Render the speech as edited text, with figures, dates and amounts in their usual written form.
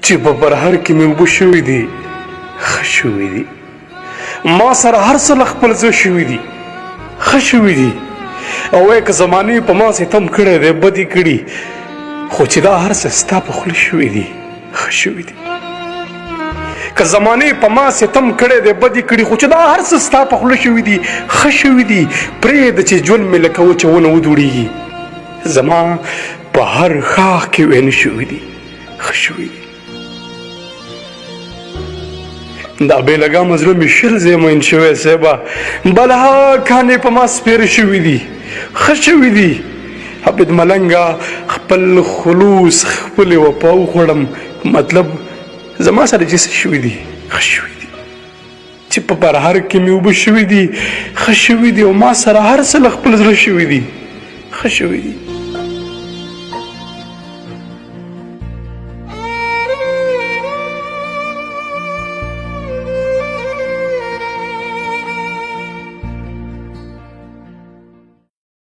چې په پرهر کې مې اوبه شوي دي، ښه شوي دي. ما سره هر څه له خپل زړه شوي دي، ښه شوي دي. او وایه که زمانې په ما ستم کړی دی، بدې کړي، خو چې دا هر څه ستا په خوله شوي دي، ښه شوي دي. که زمانې په ما ستم کړی دی، بدې کړي، خو چې دا هر څه ستا په خوله شوي دي، ښه شوي دي. پرېږده چې ژوند مې لکه وچه ونه ودوړېږي، زما په هر ښاخ کې وینې شوي دي، ښه شوي دي. دا بې لګامه زړه مې 20 ځایه مین شوی صاحبه، بلها کانې په ما سپېره شوي دي، ښه شوي دي. عابد ملنګه خپل خلوص خپلې وفا وخوړم، مطلب زما سره چې څه شوي دي، ښه شوي دي. چې په پرهر کې مې اوبه شوي دي، ښه شوي دي. او ما سره هر څه له خپل زړه شوي دي، ښه شوي دي.